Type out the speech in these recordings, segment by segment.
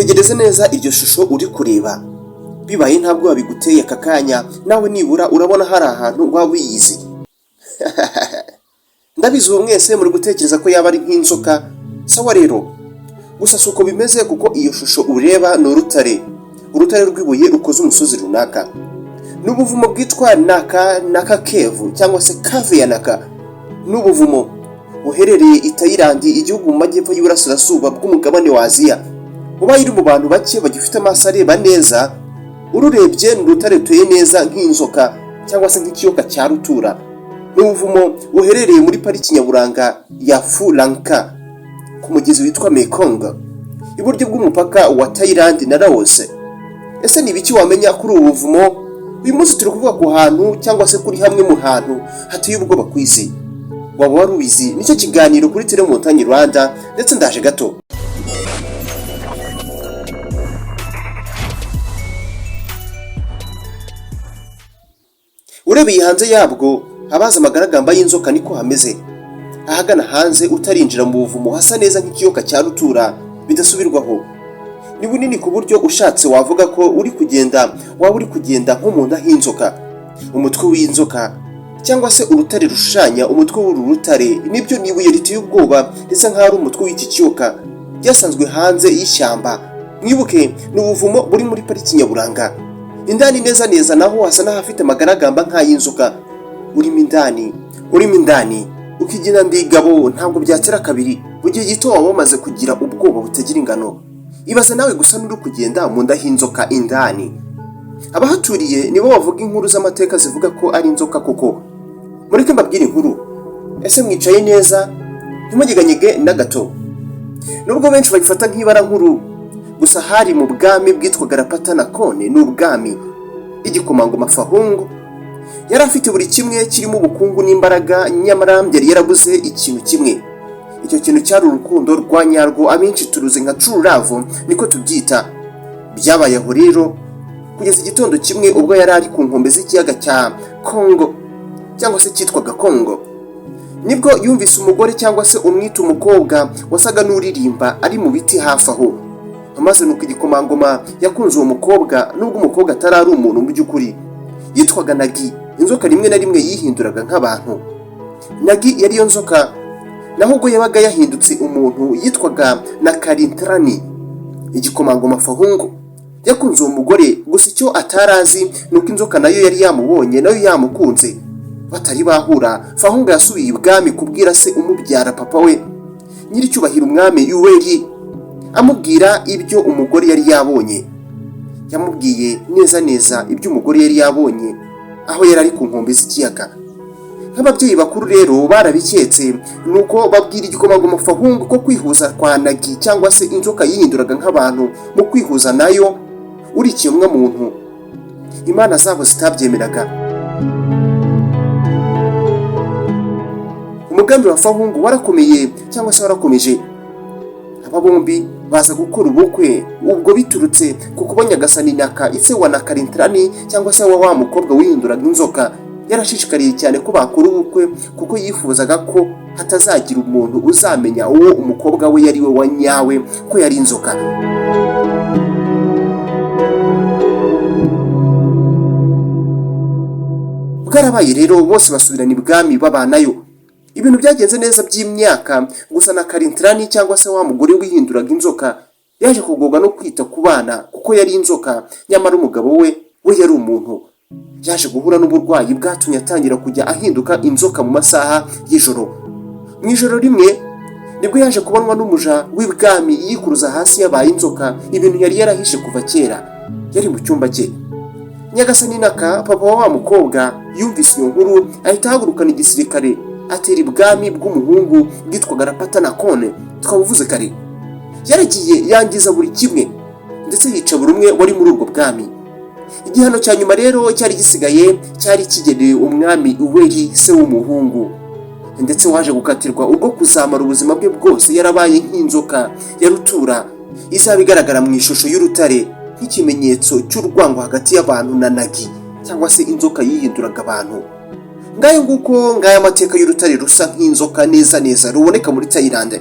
Tegereze neza iryo shusho uri kureba. Bibaye ntabwo wabiguteye aka kanya, nawe nibura urabona hari ahantu waba uyizi. Ndabizi, ubu mwese muri gutekereza ko yaba ari nk'inzoka. Sawa rero, gusa si uko bimeze, kuko iyo shusho ureba ni urutare, urutare rw'ibuye rukoze umusozi runaka. Ni ubuvumo bwitwa Naka Naka Cave cyangwa se Cave ya Naka. Ni ubuvumo buherereye i Tayilandi, igihugu mu majyepfo y'uburasirazuba bw'umugabane wa Aziya. Ubaye uri mu bantu bake bagifite amaso areba neza, ururebye ni urutare ruteye neza nk'inzoka cyangwa se nk'ikiyoka cya rutura. Ni ubuvumo buherereye muri pariki nyaburanga ya Phu Lanka, ku mugezi witwa Mekong, iburyo bw'umupaka wa Thailand na Laos. Ese ni ibiki wamenya kuri ubu buvumo? Uyu munsi turi kuvuga ku hantu cyangwa se kuri hamwe mu hantu hateye ubwoba ku isi. Waba wari ubizi? Nicyo kiganiro kuri Tele Montagne Rwanda, ndetse ndaje gato. Urebeye hanze yabwo, abazi amagaragamba y'inzoka niko hameze. Ahagana hanze utarinjira mu buvumo hasa neza nk'ikiyoka cya rutura bidasubirwaho. Ni bunini ku buryo ushatse wavuga ko uri kugenda, waba uri kugenda nko mu nda h'inzoka. Umutwe w'inzoka cyangwa se urutare rushushanya umutwe w'uru rutare nibyo, ni ibuye riteye ubwoba ndetse nk'aho ari umutwe w'iki kiyoka, byasanzwe hanze y'ishyamba. Mwibuke, ni ubuvumo buri muri pariki nyaburanga. Indani neza neza naho hasa n'ahafite amagaragamba nk'ay'inzoka. Urimo indani ukigina ndigabo, ntabwo byatera kabiri, mu gihe gito waba wamaze kugira ubwoba butagira ingano. Ibaze nawe gusa n'uri kugenda mu nda h'inzoka indani. Abahaturiye nibo bavuga inkuru z'amateka zivuga ko ari inzoka koko. Mureke mbabwire inkuru. Ese mwicaye neza? Ntimugeganyege na gato. Nubwo benshi babifata nk'ibara nkuru, gusa hari mu bwami bwitwaga Rapata na Kone. Ni ubwami igikomangoma Fahungu yari afite buri kimwe kirimo ubukungu n'imbaraga, nyamara yari yarabuze ikintu kimwe. Icyo kintu cyari urukundo rwa nyarwo, abenshi turuzi nka true love, niko tubyita. Byabaye aho rero kugeza igitondo kimwe ubwo yari ari ku nkombe z'ikiyaga cya Kongo cyangwa se cyitwaga Kongo, nibwo yumvise umugore cyangwa se umwita umukobwa wasaga n'uririmba ari mu biti hafi aho. Maze nuko igikomangoma yakunze uwo mukobwa, nubwo umukobwa atari ari umuntu mu by'ukuri. Yitwaga Nagi, inzoka rimwe na rimwe yihinduraga nk'abantu. Nagi yari yo nzoka, naho ubwo yabaga yahindutse umuntu yitwaga na Karintrani. Igikomangoma Fahungu yakunze uwo mugore, gusa icyo atari azi ni uko inzoka nayo yari yamubonye, nayo yamukunze. Batari bahura, Fahungu yasubiye ibwami kubwira se umubyara, papa we, nyiricyubahiro umwami Yuweri, amubwira ibyo umugore yari yabonye. Yamubwiye neza neza ibyo umugore yari yabonye aho yari ari ku nkombe z'ikiyaga. Nk'ababyeyi bakuru rero barabiketse, nuko babwira igikomangoma Fahungu ko kwihuza kwa Nagi cyangwa se inzoka yihinduraga nk'abantu mu kwihuza nayo uri ikiremwa muntu, imana zabo zitabyemeraga. Umugambi wa Fahungu warakomeye cyangwa se warakomeje. Aba bombi baza gukora ubukwe, ubwo biturutse ku kuba Nyagasani Naka, ise wa Nakarintrani cyangwa se wa mukobwa wihinduraga inzoka, yarashishikariye cyane ko bakora ubukwe, kuko yifuzaga ko hatazagira umuntu uzamenya uwo umukobwa we yari we wa nyawe, ko yari inzoka. Bwarabaye rero, bose basubirana ibwami babanayo. Ibintu byagenze neza by'imyaka, gusa na Karintrani cyangwa se wa mugore wihinduraga inzoka yaje kugorwa no kwita ku bana, kuko yari inzoka nyamara umugabo we we yari umuntu. Yaje guhura n'uburwayi bwatumye atangira kujya ahinduka inzoka mu masaha y'ijoro. Mu ijoro rimwe nibwo yaje kubonwa n'umuja w'ibwami yikuruza hasi yabaye inzoka, ibintu yari yarahishe kuva kera. Yari mu cyumba cye. Nyagasani Naka, papa wa mukobwa, yumvise iyo nkuru ahita ahagurukana igisirikare, atera ibwami bw'umuhungu bwitwaga Rapata na Kone twabuvuze kare. Yaragiye yangiza buri kimwe, ndetse yica buri umwe wari muri ubwo bwami. Igihano cya nyuma rero cyari gisigaye cyari kigenewe umwami Uweri, se w'umuhungu, ndetse waje gukatirwa ubwo kuzamara ubuzima bwe bwose yarabaye nk'inzoka ya rutura izaba igaragara mu ishusho y'urutare, nk'ikimenyetso cy'urwango hagati y'abantu na Nagi cyangwa se inzoka yihinduraga abantu. Ngayo nguko, ngaya amateka y'urutare rusa nk'inzoka neza neza ruboneka muri Thailand.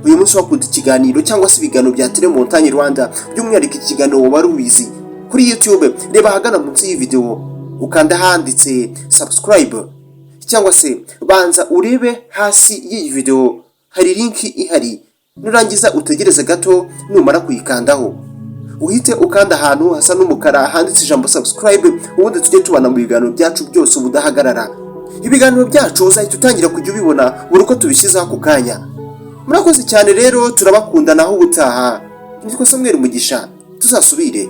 Uyu munsi wakunda ikiganiro cyangwa se ibiganiro bya Telemontagne Rwanda, by'umwihariko ikiganiro Wari Ubizi kuri YouTube, reba ahagana munsi y'iyi video, ukanda ahanditse subscribe, cyangwa se banza urebe hasi y'iyi video, hari link ihari. Nurangiza utegereze gato, numara kuyikandaho uhite ukanda ahantu hasa n'umukara handitse ijambo subscribe, ubundi tujye tubana mu biganiro byacu byose ubudahagarara. Ibiganiro byacu uzahita utangira kujya ubibona buri uko tubishyizeho ako kanya. Murakoze cyane rero, turabakunda. Naho ubutaha, nitwa Samuel Mugisha, tuzasubire.